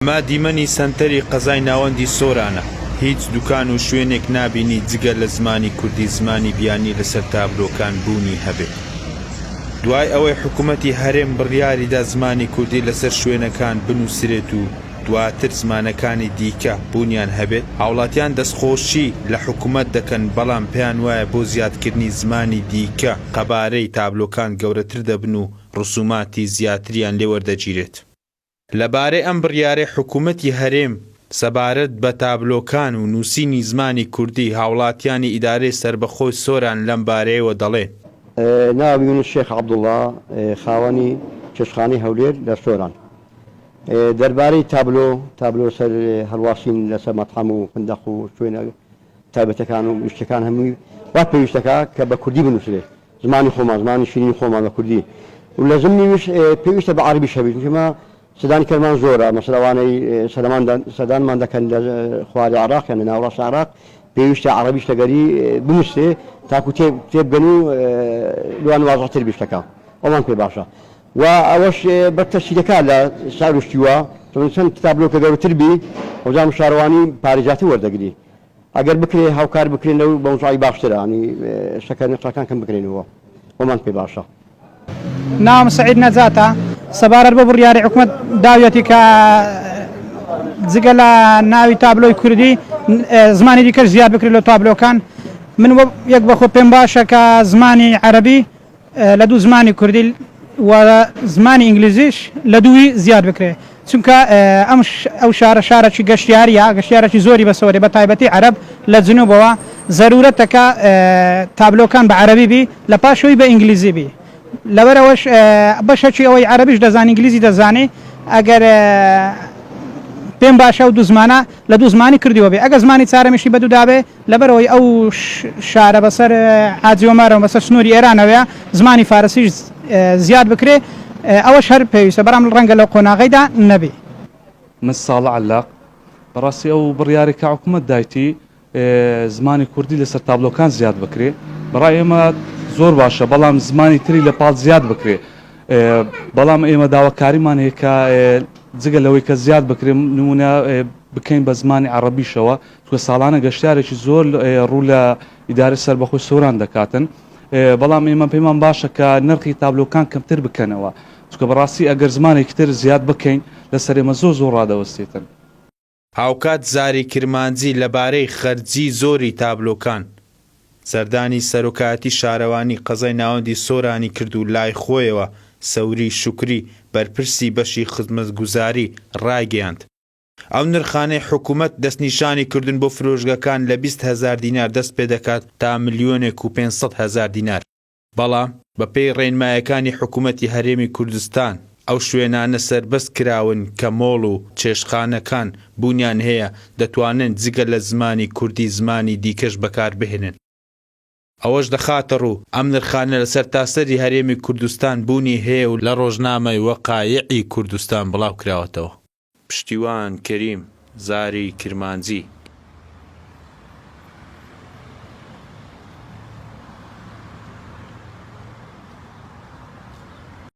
ئەمە دیمەنی سەنتەری قەزای ناوەندی سۆرانە، هیچ دوکان و شوێنێک نابینی جگە لە زمانی کوردی زمانی بیانی لەسەر تابلۆکان بوونی هەبێت. دوای ئەوەی حکومەتی هەرێم بڕیاریدا زمانی کوردی لەسەر شوێنەکان بنووسرێت و دواتر زمانەکانی دیکە بوونیان هەبێت، هاوڵاتیان دەستخۆشی لە حکومەت دەکەن، بەڵام پێیانوایە بۆ زیادکردنی زمانی دیکە قەبارەی تابلۆکان گەورەتر دەبن و ڕسوماتی زیاتریان لێوەردەگیرێت. لەبارەی ئەم بڕیارەی حکوومەتی هەرێم سەبارەت بە تابلۆکان و نووسینی زمانی کوردی، هاوڵاتیانی ئیدارەی سەربەخۆی سۆران لەم بارەیەوە دەڵێن. ناوی من شێخ عەبدوڵا خاوەنی چێشتخانەی هەولێر لە سۆران. دەربارەی تابلۆ، تابلۆ سەر هەڵواسین لەسەر مەتعەم و فندەق و شوێنە تایبەتەکان و گشتیەکان هەمووی وا پێویستەکا کە بە کوردی بنووسرێ. زمانی خۆمان زمانی شیرینی خۆمان بە کوردی و لە زمنیش پێویستە بە عەرەبیش هەبیت چونکە ئێمە سەردانی کەرمان زۆرە مەسەلەن ئەوانەی سەردان سەردانمان دەکەن لە خواری عێراق یان لە ناوەڕاستی عێراق پێویستە عەرەبیش لەگەری بنووسرێ تاکو تێ تێبگەن و لوان وازحتر بی شتەکە ئەومان پێ باشە و ئەوەش بە تەسیرەکە لە سعر و شتی وا چون چەند تابلۆکە گەورەتر بی ئەوجا شارەوانی پارەی زیاتر وەردەگری ئەگەر بکرێ هاوکار بکرێن لەو مەوزوعەی باشترە ینی شەکەر نرخەکان کەم بکرێنەوە وەمان پێ باشە. ناوم سەعید نەجاتە، سەبارەت بەو بڕیارەی حکومەت داویەتی کە جگە لە ناوی تابلۆی کوردی زمانی دیکەش زیاد بکرێت لە تابلۆکان، من یەک بەخۆ پێم باشە کە زمانی عەرەبی لە دوو زمانی کوردی و زمانی ئینگلیزیش لە دووی زیاد بکرێ چونکە ئەم ئەو شارە شارەکی گەشتیاریە گەشتیارەکی زۆری بەسەوەێ بە تایبەتی عەرەب لە جنوبەوە زەرورەتە کە تابلۆکان بە عەرەبی بی لە پاشەوەی بە ئینگلیزی بی لەبەرئەوەش بەشەکی ئەوەی عەرەبیش دەزانی ئینگلیزی دەزانی ئەگەر پێم باشە ئەو دوو زمانە لە دوو زمانی کردیوە بێ ئەگەر زمانی چارەمیشی بە دوو دابێ لەبەرئەوەی ئەو شارە بەسەر حاجی ئۆمارەوە بەسەر سنووری ئێرانەوەیە، زمانی فارسیش زیاد بکرێ ئەوەش هەر پێویستە، بەڵام ڕەنگە لەو قۆناغەیدا نەبێ. من ساڵح عەلاق، بەڕاستی ئەو بڕیارەی کە حکومەت دایتی زمانی کوردی لەسەر تابلۆکان زیاد بکرێ بەڕای ئێمە زۆر باشە، بەڵام زمانی تری لە پاڵ زیاد بکرێ، بەڵام ئێمە داواکاریمان هەیە کە جگە لەوەی کە زیاد بکرێ نمونە بکەین بە زمانی عەڕەبیشەوە، چونکە ساڵانە گەشتیارێکی زۆر ڕوو لە ئیدارەی سەربەخۆی سۆران دەکاتن، بەڵام ئێمە پێمان باشە کە نرخی تابلۆکان کەمتر بکەنەوە، چونکە بەڕاستی ئەگەر زمانێکی تر زیاد بکەین لەسەر ئێمە زۆر زۆر ڕادەوەستێتن. هاوکات زاری کرمانجی لەبارەی خەرجی زۆری تابلۆکان، سەردانی سەرۆکایەتی شارەوانی قەزای ناوەندی سۆرانی کرد و لای خۆیەوە سەوری شوکری بەرپرسی بەشی خزمەتگوزاری ڕایگەیاند، ئەو نرخانەی حکومەت دەستنیشانی کردوون بۆ فرۆشگەکان لە 20 هەزار دینار دەست پێدەکات تا ملیۆنێک و 500 هەزار دینار، بەڵام بەپێی ڕێنمایەکانی حکومەتی هەرێمی کوردستان ئەو شوێنانە سەربەست کراون کە مۆڵ و چێشتخانەکان بوونیان هەیە دەتوانن جگە لە زمانی کوردی زمانی دیکەش بەکاربهێنن. ئەوەش دەخاتەڕوو، ئەم نرخانە لە سەرتاسەری هەرێمی کوردستان بوونی هەیە و لە ڕۆژنامەی وەقایعی کوردستان بڵاوکراوەتەوە. پشتیوان کەریم، زاری کرمانجی.